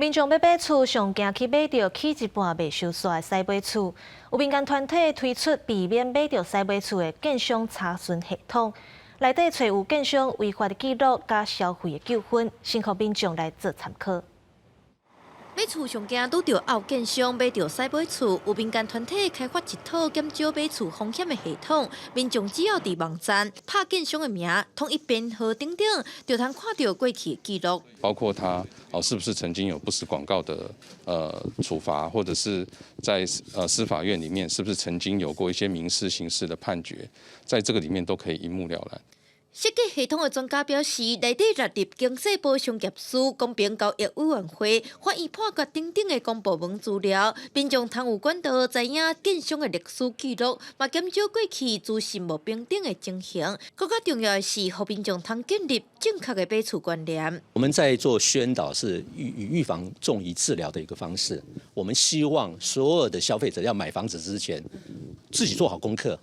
民眾欲買厝，上驚去買著起一半未收煞的屎尾厝。有民間團體推出避免買著屎尾厝的建商查詢系統，內底揣有建商違法的記錄佮消費的糾紛，先予民眾來做參考。買厝上驚拄著漚建商買著屎尾厝，有民間團體開發一套減少買厝風險的系統，民眾只要佇網站拍建商的名、統一編號等等，就通看著過去的記錄。包括他哦，是不是曾經有不實廣告的處罰，或者是在司法院裡面是不是曾經有過一些民事、刑事的判決，在這個裡面都可以一目了然。設計系統的專家表示，內底納入經濟部商業司、公平交易委員會、法院判決等等的公部門資料，民眾通有管道知影建商的歷史記錄，嘛減少過去資訊無平等的情形。閣較重要的是，予民眾通建立正確的買厝觀念。我們在做宣導，是預防重於治療的一個方式。我們希望所有的消費者要買房子之前，自己做好功課。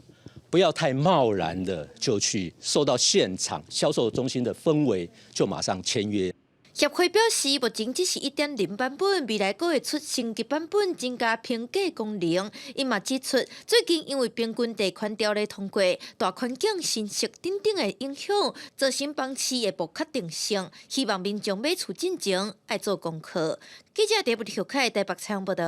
不要太貿然的就去受到現場銷售中心的氛圍，就馬上簽約。協會表示，目前只是1.0版本，未來閣會出升級版本，增加評價功能。伊嘛指出，最近因為平均地權條例通過、大環境升息等等的影響，造成房市的不確定性。希望民眾買厝進前愛做功課。記者陳不小凱台北採訪報道。